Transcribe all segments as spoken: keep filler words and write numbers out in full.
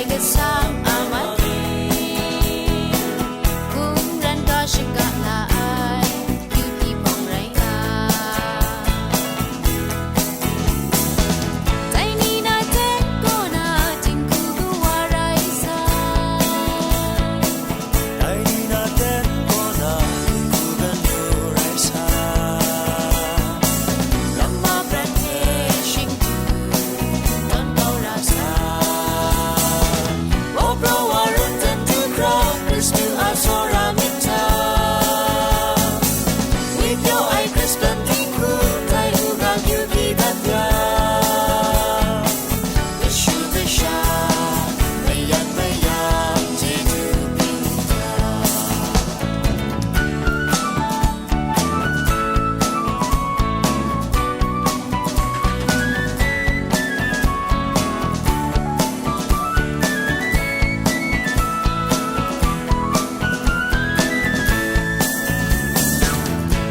Kasang a ma e, kungran ga shaka la ai, yu hpyi bawng rai nga. Dai ni na ten kaw na dinghku kawa rai sa. Dai ni na ten kaw na dinghku kanu rai sa. Ramma prat hte shingkung tawn kau ra sa. Wap rau wa run ten du hkra Hkristu a tsawra myit hta, ngwi pyaw ai Hkristan dinghku tai u ga, yu hpyi dat ya. Kashu kasha, mayan mayam, chyeju byin hta.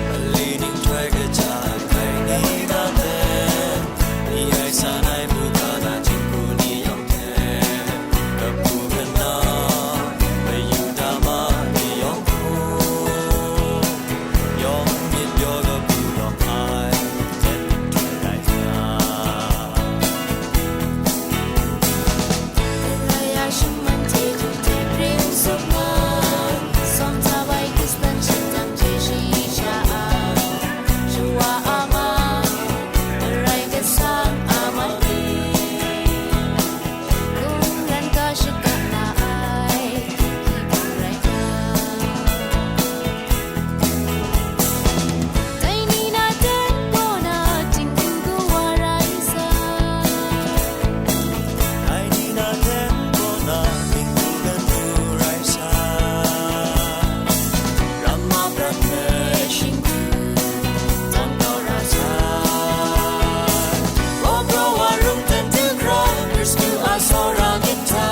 Mali ning htoi kaja ai ni ga hpe, ni ai san ai buga na jinghku ni yawng hte, kabu kana, Mayuda ma ni yawng hku, yawng myit pyaw kabu lawng ai, ten mung hte rai nga. Galaya shingman chyeju hte pring zup nga, tsawm sa ai Hkristan shingtang hte shayi sha ai, shawa a ma, Karai Kasang a ma e, kungran ga shaka la ai, hpyi bawng rai nga. Dai ni na ten kaw na dinghku kawa rai sa. Dai ni na ten kaw na dinghku kanu rai sa. Ramma prat hte shingkung tawn kau ra sa. Wap rau wa run ten du hkra Hkristu a tsawra myit hta,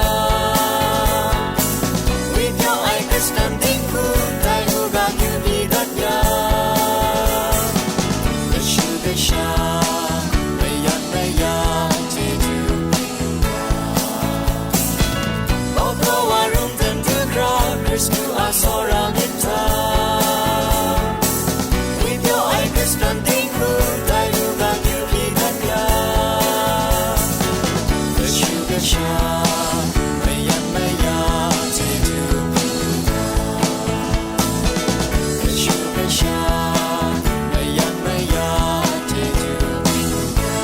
ngwi pyaw ai Hkristan dinghku tai u ga, yu hpyi dat ya. Kashu kasha, mayan mayam, chyeju byin hta. Wap rau wa run ten du hkra Hkristu a tsawra myit hta, ngwi pyaw ai Hkristan dinghku tai u ga, yu hpyi dat ya. Kashu kasha, mayan mayam, chyeju byin hta. Kashu kasha, mayan mayam, chyeju byin hta.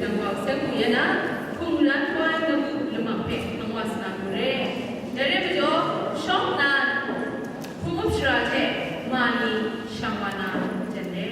Wa seng u yan na, hkungran wai magu lamang hpe hkang wa sa na nu re. Dai rai majaw, shawng nnan, hpung up shara hte ma ni shang wa na jan le.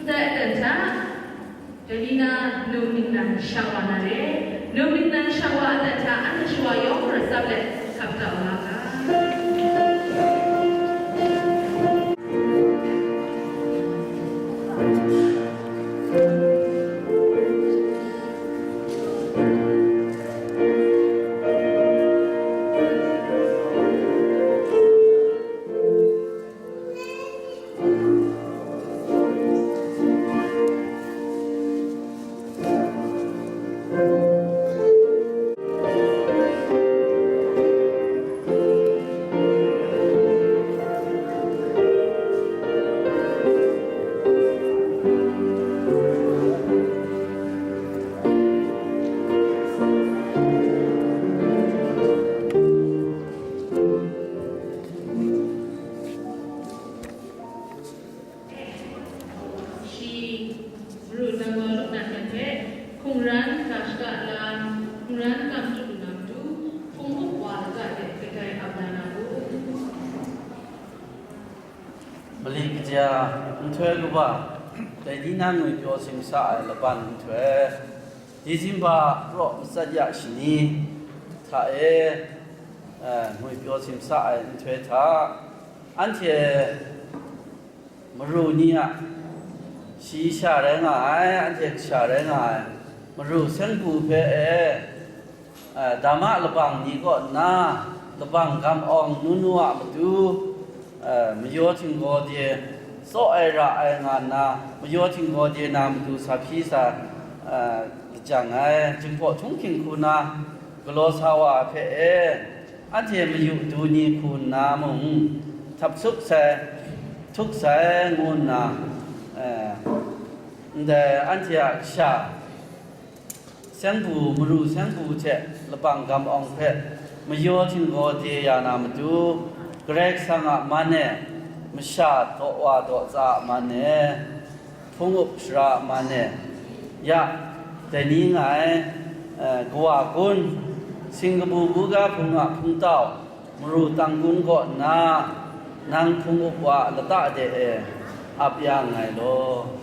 Ndai aten hta, Delina num ningnan shang wa na re, num ningnan shang wa aten hta, anhte shawa yawng hkap let, hkap da wa ga. Shi maru nang gaw lungnan hte hkungran ga shaka lam, hkungran kam chyu lu na matu, hpung up wa lata de kadai ap la na u. Mali kaja, nhtoi kaba, dai ni na ngwi pyaw simsa ai laban nhtoi, Disimba raw matsat ya shani hta e, eh, ngwi pyaw simsa ai nhtoi hta, anhte maru ni a shayi sha rai nga ai, anhte kasha rai nga ai, maru seng-gu hpe e, eh, dama labang ni kaw nna, labang gam awng nu nu a matu, eh, mayaw htinggaw de, tsaw ai ra ai nga nna, mayaw htinggaw de na matu sa hpyi sa, eh, lajang ai, Jinghpaw htunghking hku na galaw sa wa ai hpe e, anhte mayu du ni hku nna mung, htap sup sai, htuk sai, ngu nna, eh, ndai anhte a kasha, sengbu, maru sengbu hte labang gam awng hpe mayaw htinggaw de ya na matu, Karai Kasang a man e, masha daw wa daw tsa a man e, hpung up shara a man e, ya, dai ni nga ai, eh, kawa kun, singkabu buga hpung a hpungtau, maru tangkun kaw nna, nang hpung up wa lata de e ap ya nngai law.